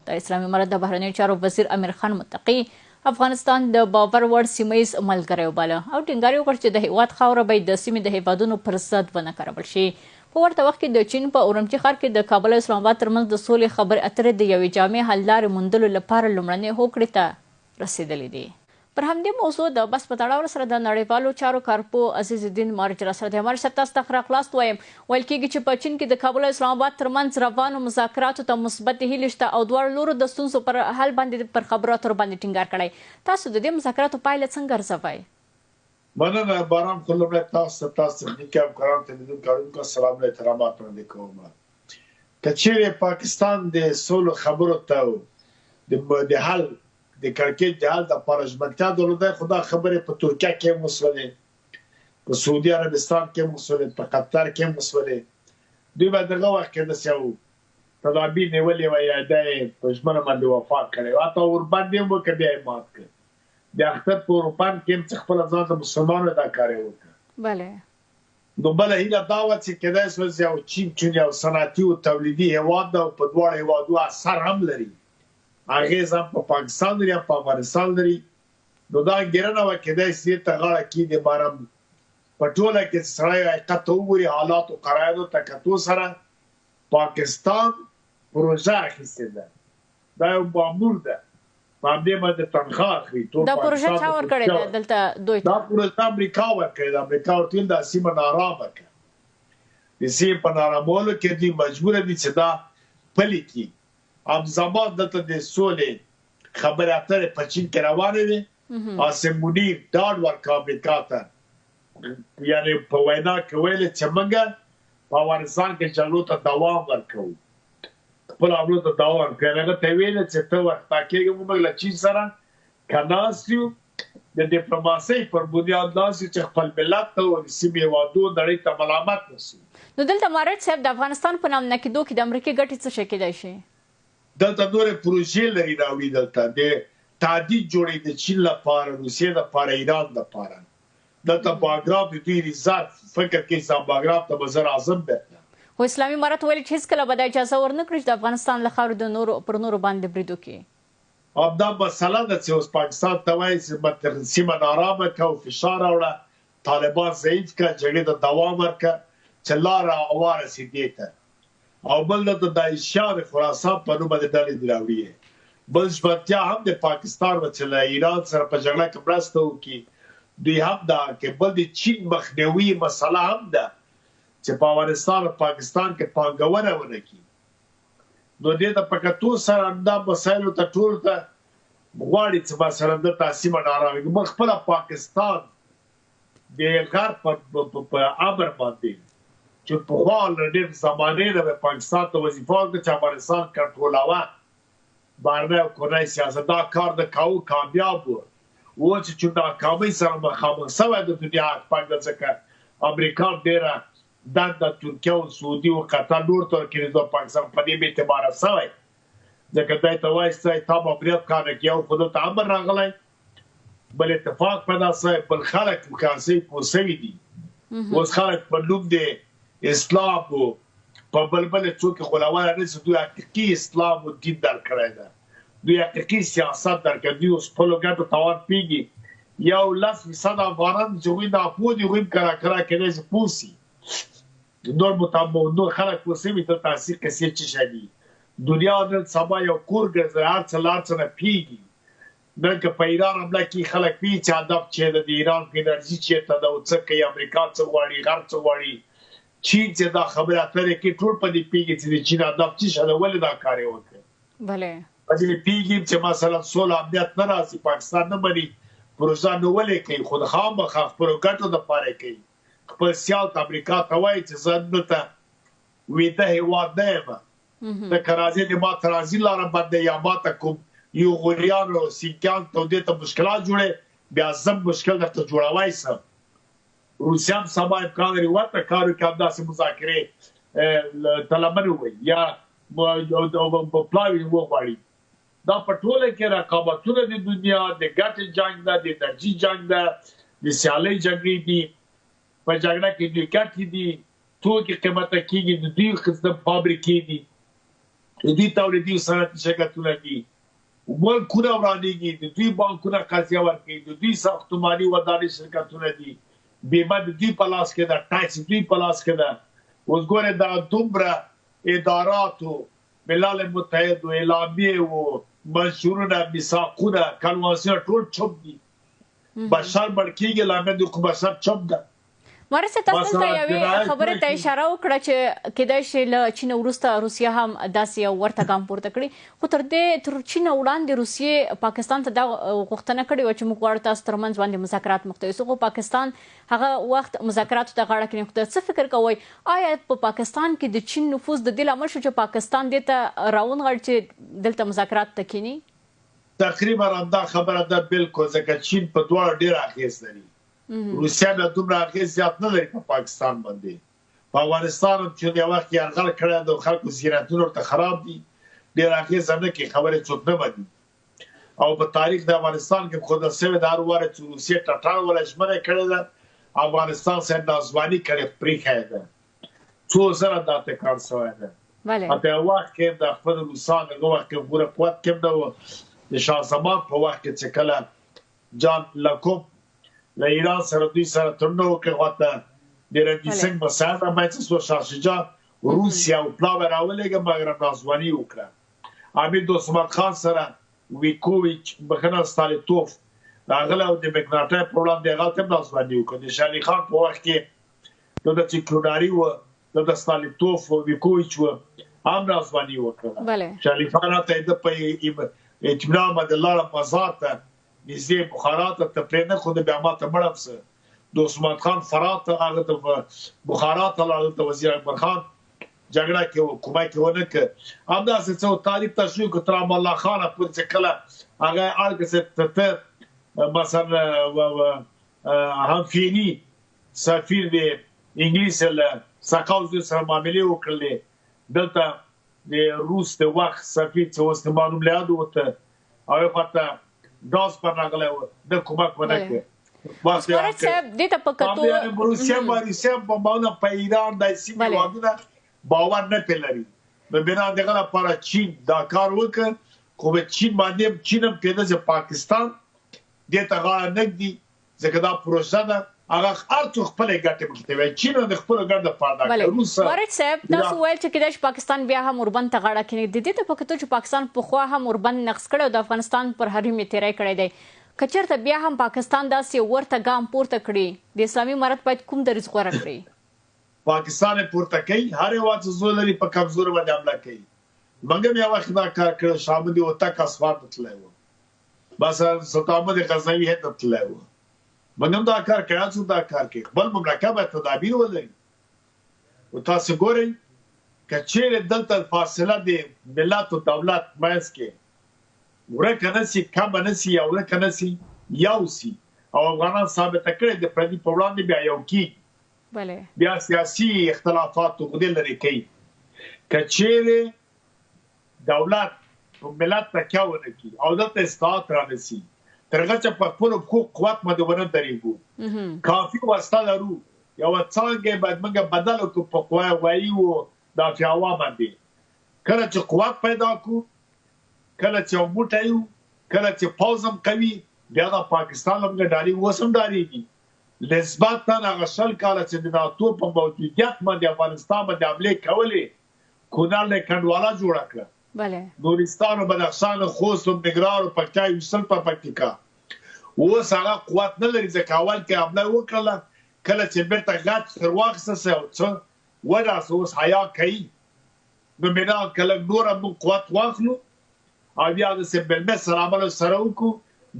د اسلامي امارت د بهرنیو چارو وزیر امیر خان متقي افغانستان د باور وړ سیمه ییز ملګری وباله او ټینګار یې وکړ چې د هېواد خاوره به د سیمې د هېوادونو پر ضد ونه کارول شي. په ورته وخت کې د چین په اورمچي ښار کې د کابل او اسلام اباد ترمنځ د سولې خبرې اترې د یوې جامع حل لارې موندلو لپاره لومړنۍ هوکړې ته رسېدلې دي. پر همدې موضوع د بحث په تړاو راسره د نړیوالو چارو کارپوه عزیز الدین مارج راسره دی. مارج صاحب، تاسو ته ښه راغلاست وایم. ویل کېږي چې په چین کې د کابل او اسلام اباد ترمنځ روانو مذاکراتو ته مثبتې هیلې شته او دواړو لورو د ستونزو پر حل باندې پر خبرو اترو باندې ټینګار کړی. تاسو د دې مذاکراتو پایله څنګه ارزوئ؟ مننه باران خو لومړی تاسو ته، تاسو تخنیکي همکارانو ته، لیدونکو اورېدونکو سلامونه احترامات وړاندې کوم. که چیرې پاکستان د سولو خبرو ته د حل د کړکېچ د حل لپاره ژمنتیا درلودای، خو دا خبرې په ترکیه کې هم وسولې، په سعودي عربستان کې هم وسولې، په قطر کې هم وسولې. دوی به دغه وخت کې داسې یو تدابیر نیولې وای یا دا یې په ژمنه باندې وفا کړې وای، حتی اوربند یې هم وکړ، بیا یې مات کړ. د اختر په اوربند کې هم چې خپله ځان ته مسلمان وای دا کار یې وکړ. بله. نو بله هیله دا وه چې کېدای شول چې یو چین چون یو صنعتي او تولیدي هېواد ده او په دواړو هېوادو اثر هم لري، اغېز هم په پاکستان لري هم په افغانستان لري، نو دا انګېرنه وه کېدای شي دې ته غاړه کېږدي. مارم په ټوله کې چې سړی حقیقت ته وګوري، حالاتو قراینو ته کتو سره پاکستان پروژه اخیستې ده، دا یو مامور ده، په همدې باندې تنخوا اخلي. ټول دا پروژه پاکستان چا ته ورکړې ترکیه ده ورکړې. دلته دوی دا ته؟ پروژه امریکا ورکړې ده، امریکا ورته ویل دا سیمه نارامه کړه. د سیمې په نارامولو کې دوی مجبور دي چې دا پلي کړي. همزمان دلته د سولې خبرې اترې په چین کې روانې وې. عاصم منیر ډاډ ورکړ امریکا ته، یعنې په وینا کې ویل چې موږ په افغانستان کې جګړو ته دوام ورکوو، خپل حملو ته دوام ورکوو. یعنې هغه ته ویل چې ته ورخطا کېږې، موږ له چین سره که ناست یو د ډیپلوماسۍ پر بنیاد ناست یو چې خپل ملت ته او د سیمې هېوادو نړۍ ته ملامت نه شو. نو دلته مارج صاحب د افغانستان په نامنه کېدو کې د امریکې ګټې څه شی کېدای شي؟ دلته نورې پروژې لري راوړي، دلته د تادید جوړوي د چین لپاره، روسیې لپاره، ایران لپاره. دلته باګرام د دوی ریزرف فکر کوي چې باګرام ته به زه راځم بیرته. خو اسلامي امارت ویلي چې هیڅکله به دا اجازه ورنه کړي چې د افغانستان له خاورې د نورو پر نورو باندې برید وکړي. همدا مسله ده چې اوس پاکستان ته وایي چې منطقه سیمه نارامه کړه او فشار راوړه، طالبان ضعیف کړه، جګړې ته دوام ورکړه چې لاره هواره شي دې ته. او بل دلته داعشیان خراسان په نوم باندې ډلې دي راوړي یې. بل ژمنتیا هم د پاکستان وه چې له ایران سره په جګړه کې مرسته وکړي، دوی هم دا کې. بل د چین مخنیوي مسله هم ده چې په افغانستان او پاکستان کې پانګونه ونه کړي. نو دې ته په کتو سره همدا مسایلو ته ټولو ته غواړي چې مثلا دلته سیمه نارامه کړي. بل خپله پاکستان د غرب په امر باندې چې پخوا له ډېر زمانې نه به پاکستان ته وظیفه ورکړه چې افغانستان کنټرولوه، بهرنی او کورنی سیاست، دا کار د کاوه کامیاب و. اوس چې ناکامۍ سره مخامخ شوی د دنیا حق ده، ځکه امریکا ډېره دنده ترکیه او سعودي او قطر نور ته ورکړي، نو پاکستان په دې بې اعتباره شوی، ځکه دی ته وایي چې تا ماموریت کار نه کوي. یو خو دلته امر راغلی، بل اتفاق پیدا شوی، بل خلک هوښیار شوي، پوه شوي دي. اوس خلک په نوم د اسلام او په بل بل څوک غولولی نه شي. دوی حقیقي اسلام او دین درک کړی ده، دوی حقیقي سیاست درک کړی، دوی اوس خپلو ګټو توان پېږي. یو 10% افغانان چې هغوی ناپوه دي، هغوی هم کرا کرا کېدای شي پوه شي. نور نور خلک پوه شوي دلته اصلي قصې څه شی دي. دنیا نن سبا یو کور ګرځي، هر څه له هر څه نه پېږي. نن که په ایران حمله کوي، خلک پوهېږي چې هدف چېرته ده، د ایران انرژي چېرته ده او څه کوي، امریکا څه غواړي، غرب څه غواړي. چین چې دا خبرې اترې کوي، ټول په دې پوهېږي چې د چین هدف څه شی ده، ولې دا کار یې وکړ. بله. په دې پوهېږي چې مثلا سوله امنیت نه راځي، پاکستان نه مني، پروژه نو ولې کوي؟ خو د خامخا خپلو ګټو دپاره یې کوي. خپل سیال ته امریکا ته وایي چې زه دلته ویده هېواد نه یم، ته که راځې د ما ترانزیت لاره بنده یا ما ته کوم یو غوریان او سینکیان ته دې ته مشکلات جوړې، بیا زه مشکل درته جوړوای سم. روسیه هم سبا امکان لري ورته کار وکړي، همداسې مذاکرې ته لمن ووهي یا پلاوي وغواړي. دا په ټوله کې رقابتونه د دنیا د ګټې جنګ ده، د انرژي جنګ ده، د سیالۍ جګړې دي. په جګړه کې دوی ګټې دي، توکي قیمته کېږي، د دوی فابریکې دي. د دوی تولیدي او صنعتي شرکتونه دي، ملکونه ورانیږي، د دوی بانکونه قضیه ورکوي، د دوی ساختماني ودانۍ شرکتونه دي، بیمه د دوی په لاس کې ده، ټکس د دوی په لاس کې ده. اوس ګورئ دا دومره اداراتو، ملل متحد و، اعلامیې و، منشورونه، میثاقونه، کنوانسیونونه ټول چوپ دي. بشر مړ کیږي، اعلامیه د حقوق بشر چوپ ده. مرسته تاسو دلته یوې خبرې ته اشاره وکړه چې کېدای شي له چین وروسته روسیه هم داسې یو ورته ګام پورته کړي، خو تر دې تر چین وړاندې روسیې پاکستان ته دا غوښتنه کړې وه چې موږ غواړو تاسو ترمنځ باندې مذاکرات مخته یوسو، خو پاکستان هغه وخت مذاکراتو ته غاړه کېنښوده. څه فکر کوئ، آیا په پاکستان کې د چین نفوذ د دې لامل شو چې پاکستان دې ته راونغاړي چې دلته مذاکراتو ته کېني؟ تقریبا همدا خبره ده، بالکل، ځکه چین په دواړو ډېر اغېز لري. روسیه بیا دومره اغېز زیات نه لري په پاکستان باندې. په افغانستان هم چې یو وخت یرغل کړی د خلکو ذهنیتونه ورته خراب دي، ډېر اغېزه نه کوي، خبرې څوک نه مني. او په تاریخ د افغانستان کې ښودل شوې ده، هر واره چې روسیې ټټر وله ژمنه کړې ده، افغانستان سره ناځواني کړې، پرېښی ده، څو ځله دا تکرار شوی ده. په یو وخت کې د خپل روسان هغه وخت کې غوره قوت کې نه و، د شاه زمان په وخت کې چې کله جان لکوب له ایران سره دوی سره تړون وکړ، غوته د رنجیت سنګ مساعد رامنځته شو، شاه شجاع روس یو پلاوی راولېږه، مګر ناځواني وکړه. امیر دوست محمد خان سره ویکوویچ بخښنه ستالیتوف راغلی او د مکناټای پر وړاندې هغه هم ناځواني وکړه. د شاه خان په وخت کې دلته چې کیوناري و، دلته ستالیتوف و، ویکوویچ و، هم ناځواني وکړه. شاه خان ته د په اطمینان باندې لاړه مزار ته نږدې بخارا ته ته پرې نه ښوده، بیا ما ته مړم سه. دوست محمد خان فرات ته هغه ته بخارا ته لاړ، دلته وزیر اکبر خان جګړه کې و، کومک یې ونه کړ. همداسې څه تاریخ تشریح کړ تر امان الله خانه پورې چې کله هغه اړ کړ چې ته مثلا همفیني سفیر دی انګلیس له سقاو زوی سره معاملې وکړلې، دلته د روس د وخت سفیر چې اوس د ما نوم له یاده ووته، هغه خواته ډاس پر راغلی و، ده کومک ونه کړ. مراد صاحب دې ته په کتو روسیه روسیه بمبونه په ایران د سیمې هېوادونه باور نه پرې لري، نو بنا دغه لپاره چین دا کار وکړ. خو به چین باندې هم چین هم پوهېده چې پاکستان دې ته غاړه نه ږدي، ځکه دا پروسه ده، هغه هر څوک خپلې ګټې مخې ته وایي، چین هم د خپلو ګټو لپاره دا کوي. روس وارث صاحب تاسو ویل چې کېدای شي پاکستان بیا هم اوربند ته غاړه کېنږدي، دې ته په کتو چې پاکستان پخوا هم اوربند نقض کړی او د افغانستان پر حریم یې تېری کړی دی، که چېرته بیا هم پاکستان داسې یو ورته ګام پورته کړي، د اسلامي امارت باید کوم دریځ غوره کړي؟ پاکستان یې پورته کوي، هر هېواد چې زور لري په کمزورو باندې حمله کوي. موږ هم یو وخت دا کار کړی، شاه محمود هوتک اصفهان ته تللی و، مثلا سلطان محمود غزنوي هند ته تللی و، موږ هم دا کار کړی، هر څوک دا کار کوي. خپل مملکت باید تدابیر ولري. او تاسو ګورئ که چیرې دلته فاصله د ملت او دولت منځ کې ورکه نه سي، کمه نه سي یا ورکه نه سي، یو سي، او افغانان ثابته کړې د پردي په وړاندې بیا یو کیږي، بیا سیاسي اختلافات عقدې لرې کوي. که چیرې دولت په ملت تکیه ونه کړي او دلته اصلاحات رانه سي، تر هغه چې په خپلو پښو قوت باندې ونه درېږو، کافي وسله لرو، یوه څانګه باید موږ بدله کړو په قوه غوایي او دافع هوا باندې. کله چې قوت پیدا کړو، کله چې یو موټی یو، کله چې پوځ هم قوي، بیا دا پاکستان له موږ ډارېږي، اوس هم ډارېږي. نسبتاً هغه 20 کاله چې د ناتو په موجودیت باندې افغانستان باندې حملې کولې، کونړ له کنډواله جوړه کړه، نورستان او بدخشان او خوست او ننګرهار او پکتیا یې ویشتل په پکتیکا. اوس هغه قوت نه لري، ځکه اول کې حمله وکړله، کله چې بېرته غچ تر واخیسته سه او څه وناسه، اوس حیا کوي. نو بنا که لږ نور هم موږ قوت واخلو او بیا داسې بالمثل عمل سره وکړو،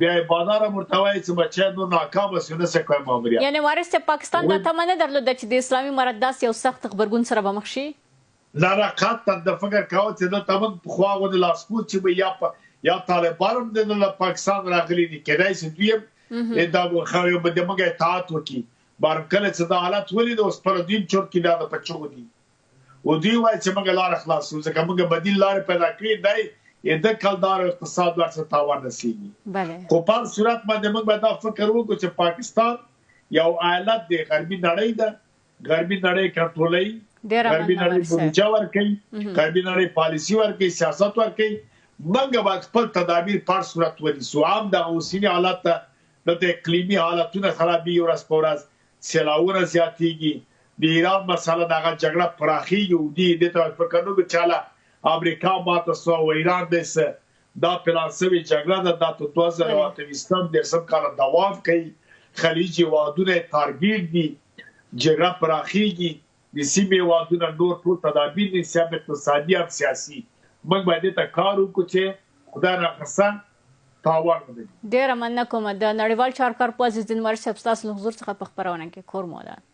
بیا یې بادار هم ورته وایي چې بچی نور ناکامه سو، نه څه کوي ماموریت. یعنې وارث صاحب پاکستان دا تمه نه درلوده چې د اسلامي امارت داسې یو سخت غبرګون سره به مخ شي؟ نه نه، قطعا د فکر کاوه چې دلته موږ پخوا غوندې لاسپوڅي به یا طالبان هم د پاکستان راغلي دي، کېدای شي دوی هم دا د موږ اطاعت وکړي. بهر کله چې دا حالت ولید، اوس پر دوی هم چورت کې بیا د په چغو دي، او دوی وایي چې موږ لاره خلاصو، ځکه موږ بدیل لارې پیدا کړې دی، د کلدار اقتصاد ورڅخه تاوان رسېږي. خو په هر صورت باندې موږ باید دا فکر وکړو چې پاکستان یو ایالت دی، غربي نړۍ ده، غربي نړۍ کنټرولوي. ډیره غربي مننه نړۍ ملک صاحب. بودیجه ورکوي، غربي نړۍ پالیسي ورکوي، سیاست ورکوي، موږ باید خپل تدابیر په هر صورت ونیسو. هم دغه اوسني حالت ته دلته اقلیمي حالتونه خرابیږي ورځ په ورځ، سیلاوونه زیاتیږي، د ایران مسله ده هغه جګړه پراخیږي او دي دې ته باید فکر نه وکړو چې هله امریکا ماته سوه او ایران دی څه دا پلان سوې جګړه ده، دا تر 2028 دېرشم کاله دوام کوي، خلیج هېوادونه یې تارګیټ دي، جګړه پراخیږي، د سیمې هېوادونه نور ټول تدابیر نیسي هم اقتصادي هم سیاسي، موږ باید دې ته کار وکړو چې خدای ناخواسته تاوان ونه ویني. ډیره مننه کوم د نړیوال چارو کارپوه عزیزالدین وارث صاحب ستاسو له حضور څخه په خپرونه کې کور مو ودان.